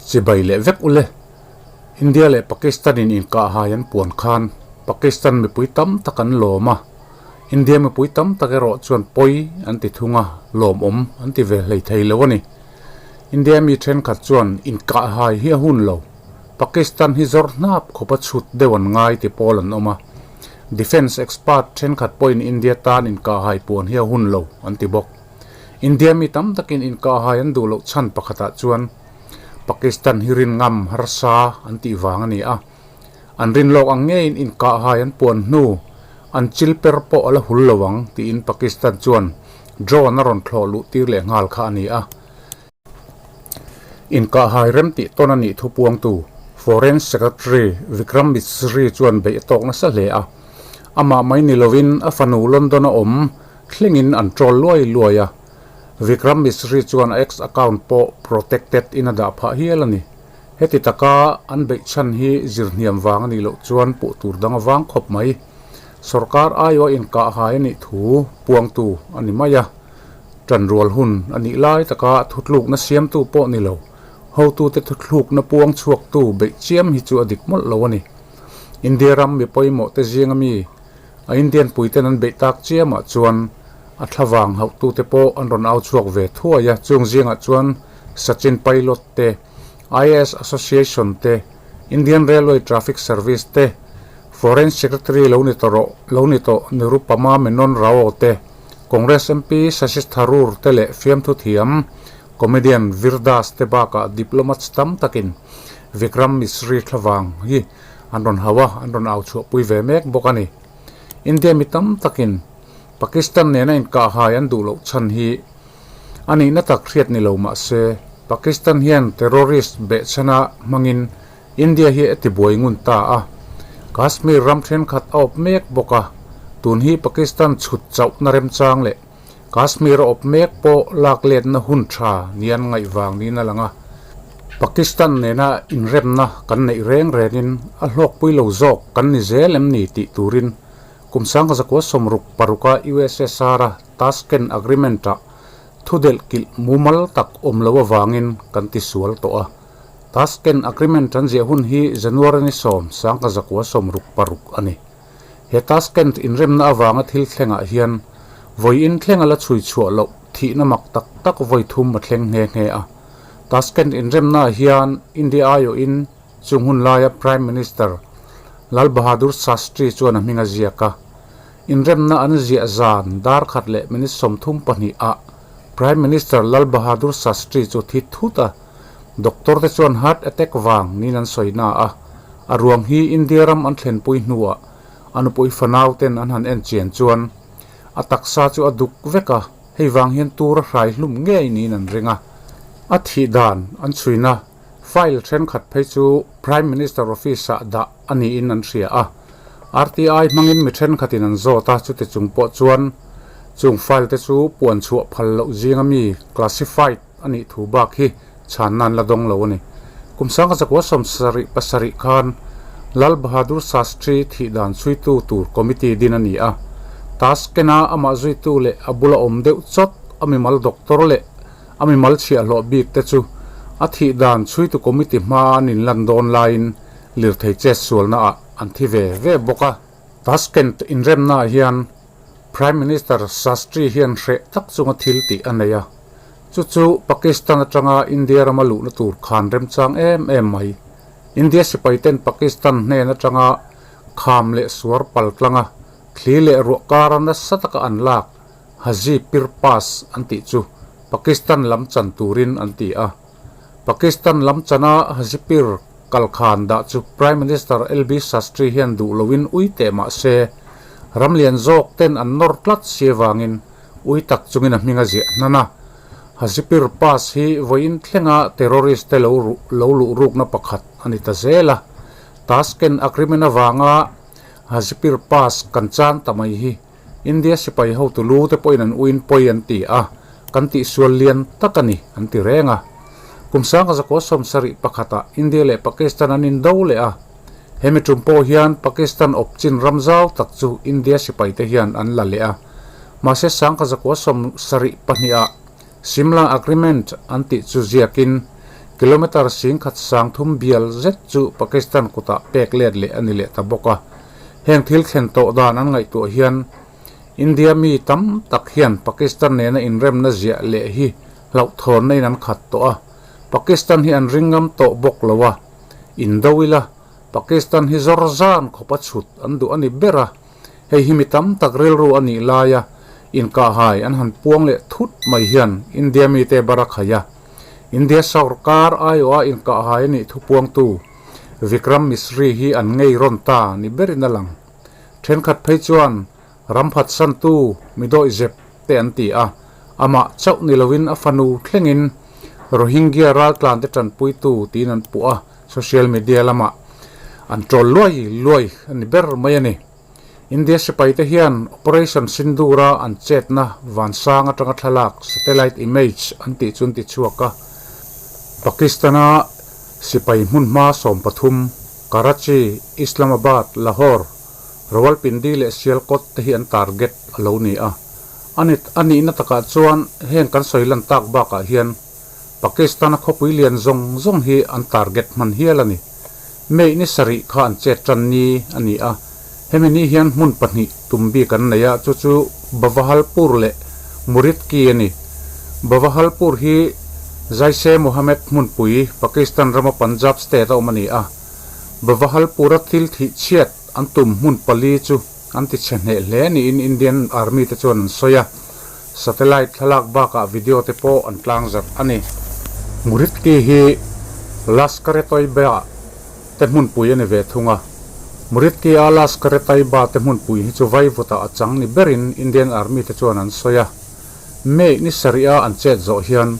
Chibai leh vek ule. India leh Pakistan in inkahhai an puan khan Pakistan mipui tam tak an lawm a, India mipui tam tak erawh chuan pawi an ti thung a, lawmawm an ti ve hlei thei lo a ni. India mi thenkhat chuan inkahhai hi a hun lo, Pakistan hi zawr hnap khawp a chhut deuh an ngai ti pawl an awm a, Defence expert thenkhat pawhin India tan inkahhai puan hi a hun lo an ti bawk. India mi tam takin inkahhai an duh loh chhan pakhatah chuan Pakistan hi rin ngam harsa an tih vang a ni a, an rin lawk ang ngeiin inkahhai an puan hnu an chil per pawh a la hul lo ang tiin Pakistan chuan drone a rawn thlawh luh tir leh nghal kha a ni a. Inkahhai rem tih tawn a nih thu puangtu Foreign Secretary Vikram Misri chuan beih a tawk nasa hle a, amah mai ni lovin a fanu London a awm thlengin an troll luai luai a. Vikram Misri chuan a X account pawh protected in a dah phah hial a ni. Heti taka an beih chhan hi zirhniam vang a nih loh chuan puh tur dang a vang khawp mai. Sorkar aiawh inkahhai a nih thu puangtu a ni mai a. Tanrual hun a nih lai taka thutlukna siamtu pawh ni lo, hotute thuthlukna puang chhuaktu beih chiam hi chu a dik mawlh lo a ni. India ram mi pawimawh te zinga mi a Indian puiten an beih tak chiamah chuan a thlavang hauhtute pawh an rawn au chhuak ve thuai a, chung zingah chuan Sachin Pilot te, IAS Association te, Indian Railway Traffic Service te, Foreign Secretary lo ni tawh rawh lo ni tawh Nirupama Menon Rao te, Congress MP Shashi Tharoor te leh fiamthu thiam comedian Vir Das te bakah diplomats tam takin Vikram Misri thlavang hi an rawn hau a, an rawn au chhuahpui ve mek bawk a ni. India mi tam takin Pakistan nena inkahhai an duh loh chhan hi a nihna tak hriat ni lo mah se, Pakistan hian terrorist behchhana hmangin India hi a tibuai ngun ta a, Kashmir ram thenkhat a awp mek bawk a, tun hi Pakistan chhut chauhna remchang leh Kashmir a awp mek pawh lak letna hun tha ni an ngaih vang niin a lang a. Pakistan nena inremna kan neih reng rengin a hlawkpui lo zawk kan ni zel em ni tih turin kum 1966-a USSR-a Tashkent Agreement-ah thudelh kilh mumal tak awm lo avangin kan tisual tawh a. Tashkent Agreement an ziah hun hi January ni 10, 1966 a ni. He Tashkent inremna avanga thil thlengah hian vawiin thleng a la chhui chhuah loh thihna mak tak tak vawi thum a thleng nghe nghe a. Tashkent inremnaah hian India aiawhin chung hun laia Prime Minister Lal Bahadur Shastri chuan a hming a ziak a. Inremna an ziah zan dar khat leh minute 32 ah Prime Minister Lal Bahadur Shastri chu thi thut a. Doctor te chuan heart attack vang niin an sawi na a, a ruang hi India ram an thlenpui hnuah a nupui fanau ten an han en chian chuan a taksa chu a duk vek a, hei vang hian tur a hrai hlum ngei niin an ring a. A thih dan an chhuina file thenkhat phei chu Prime Minister office ah dah a niin an hria a, RTI hmangin mi thenkhatin an zawt a, chuti chung pawh chuan chung file te chu puan chhuah phal loh zinga mi classified a nih thu bak hi chhan nan la dawng lo a ni. Kum 1977 khan Lal Bahadur Shastri thih dan chhuitu tur committee din a ni a. Tashkent-a amah zuitu leh a bula awm deuh chawt a mimal doctor leh a mimal chhiahhlawh bik te chu a thih dan chhuitu committee hma an inlan dawn laiin lirthei chet sualna ah an thi ve ve bawk a. Tashkent inremna ah hian Prime Minister Shastri hian hreh tak chunga thil tih a nei a, chu chu Pakistan atanga India rama luhna tur khan remchang em em mai. India sipai ten Pakistan hnen atanga kham leh suar pal tlanga thli leh ruah kara nasa taka an lak Haji Pir Pass an tih chu Pakistan lam chan turin an ti a. Pakistan lam chana Haji Pir kal khan dah chu Prime Minister LB Shastri hian duh loin ui teh mah se, ram lian zawk ten an nawr tlat si avangin ui tak chungin a hming a ziah hnan a. Haji Pir Pass hi vawiin thlenga terrorist te lo lo luh rukna pakhat a ni ta zel a. Tashkent Agreement avanga Haji Pir Pass kan chan ta mai hi India sipai hotu lu te pawhin an uin pawi an ti a, kan tihsual lian tak a ni, an ti reng a. Kum 1971 ah India leh Pakistan an indo leh a, hemi tum pawh hian Pakistan awp chin ram zau tak chu India sipai te hian an la leh a. Mahse 1972 ah Simla Agreement an tih chu ziakin Kilometre 10,000 30 bial zet chu Pakistan kutah pek let leh a ni leh ta bawk a. Heng thil thlen tawh dan an ngaihtuah hian India mi tam tak hian Pakistan nena inremna ziah leh hi hlauhthawnna in an khat tawh a, Pakistan hi an ring ngam tawh bawk lo a, indo ila Pakistan hi zawr zan khawp a chhut an duh a ni ber a, hei hi mi tam tak rilru a nih laia inkahhai an han puang leh thut mai hian India mite bar a khaih a, India sorkar aiawha inkahhai a nih thupuangtu Vikram Misri hi an ngei rawn ta ni berin a lang. Thenkhat phei chuan ram phatsantu mi dawihzep te an ti a, amah chauh ni loin a fanu thlengin Rohingya raltlante tanpuitu tiin an puh a, social media lamah an tawl luai luai a ni ber mai a ni. India sipaite hian Operation Sindoor-a an chetna vansang atanga thlalak, satellite image, an tih chu an ti chhuak a, Pakistan-a sipai hmunhma 13, Karachi, Islamabad, Lahore, Rawalpindi leh Sialkot te hi an target a lo ni a. A ni a nihna takah chuan heng kan sawi lan tak bakah hian Pakistan-a khawpui lian zawng zawng hi an target hman hial a ni. May ni sarih kha an chet tan ni a ni a, hemi ni hian hmun pahnih tum bik an nei a, chu chu Bavahalpur leh Muridki a ni. Bavahalpur hi Jaish-e-Mohammed hmunpui Pakistan rama Punjab state a awm a ni a. Bavahalpura thil thih chhiat an tum hmun pali chu an ti chhe hneh hle niin Indian Army te chuan an sawi a, satellite thlalak bakah video te pawh an tlang zarh a ni. Muridki hi Lashkar-e-Toiba te hmunpui a ni ve thung a, Muridki-a Lashkar-e-Taiba te hmunpui hi chu vaivutah a chang ni berin Indian Army te chuan an sawi a, May ni sarih-a an chet zawh hian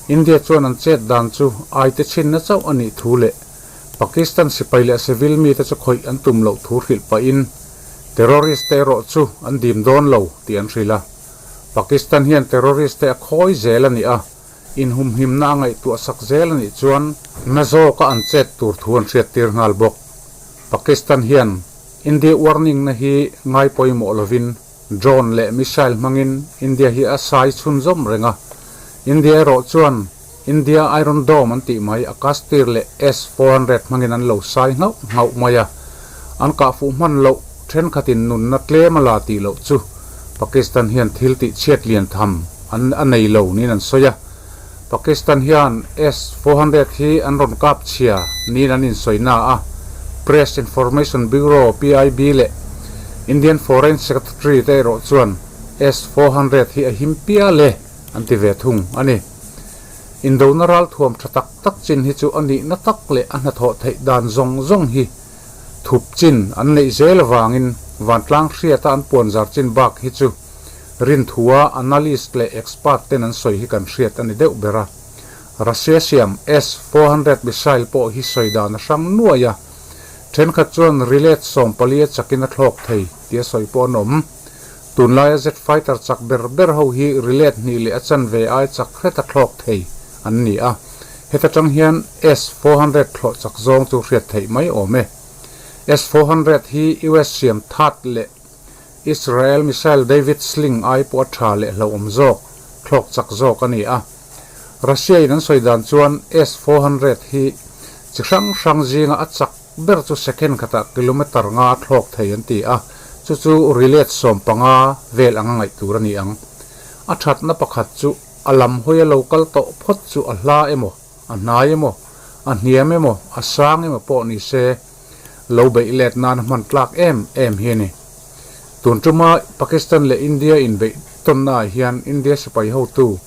India chuan an chet dan chu aite chhinna chauh a nih thu leh Pakistan sipai leh civil mite chu khawih an tum loh thu hrilh pahin terrorist te erawh chu an dim dawn lo tih an hrilh a. Pakistan hian terrorist te a khawi zel a nih a, inhumhimna a ngaihtuah sak zel a nih chuan na zawka an chet tur thu an hriattir nghal bawk. Pakistan hian India warning na hi ngai pawimawh lovin Drone leh missile hmangin India hi a sai chhunzawm reng a, India erawh chuan India Iron Dome an tih mai Akastir leh S-400 hmangin an lo sai nghauh nghauh mai a, an kah fuh hman loh thenkhatin nunna tlem a la tih loh chu Pakistan hian thil tih chhiat lian tham an a nei lo niin an sawi a. Pakistan hian S-400 hi an rawn kap chhia niin an insawi na a, Press Information Bureau, PIB, leh Indian Foreign Secretary te erawh chuan S-400 hi a him pial e an ti ve thung a ni. Indona ralthuam tha tak tak chin hi chu a nihna tak leh a hnathawh theih dan zawng zawng hi thup chin an neih zel avangin vantlang hriata an puanzar chin bak hi chu Rinthua analyst leh expert ten an sawi hi kan hriat a ni deuh ber a. Russia siam S-400 missile pawh hi sawi dan a hrang nuai a. Thenkhat chuan rilet 14 a chakin a thlawk thei tia sawi pawh an awm. Tunlaia jet fighter chak ber ber ho hi rilet hnih leh a chanve ai chak hret a thlawk thei an ni a. Heta tang hian S-400 thlawh chak zawng chu hriat theih mai awm e. S-400 hi US siam that leh Israel missile David Sling ai pawh a tha leh hlauhawm zawk, thlawk chak zawk a ni a. Russia in an sawi dan chuan S-400 hi chi hrang hrang zinga a chak ber chu second khatah kilometer nga a thlawk thei an ti a, chu chu rilet 15 vel anga ngaih tur a ni ang. A thatna pakhat chu a lam hawi a lo kal tawh phawt chu a hla emaw, a hnai emaw, a hniam emaw, a sang emaw pawh ni se, lo beih let nan a hman tlak em em hi a ni. Tun tuma Pakistan leh India inbeih tawnnaah hian India sipai hotu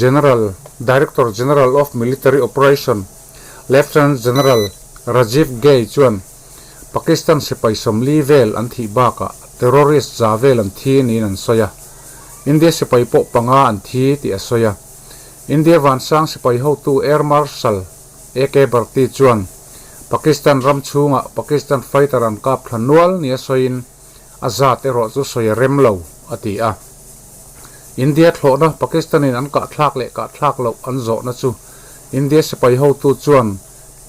General Director General of Military Operation Lieutenant General Rajiv Ghai chuan Pakistan sipai 40 vel an thih bakah terrorist za vel an thi niin an sawi a, India sipai pawh panga an thi tih a sawi a. India vansang sipai hotu Air Marshal AK Bharti chuan Pakistan ram chhungah Pakistan fighter an kap thla nual nia sawiin a zat erawh chu sawi a rem lo, a ti a. India thlawhna Pakistanin an kahthlak leh kahthlak loh an zawhna chu India sipai hotu chuan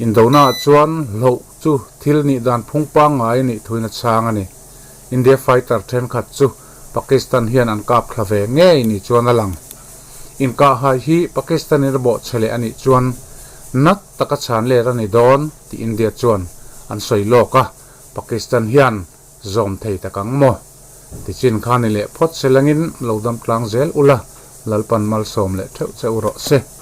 indonaah chuan hloh chu thil nih dan phung pangngai a nih thuin a chhang a ni. India fighter thenkhat chu Pakistan hian an kap thla ve ngei ni chuan a lang. Inkahhai hi Pakistanin a bawhchhe leh a nih chuan. Nat taka chhan let a ni dawn tih India chuan an sawi lawk a, Pakistan hian zawm thei tak ang maw? Tichin kha ni leh phawt se langin lo dam tlang zel ula, Lalpan malsawm leh theuh che u rawh se.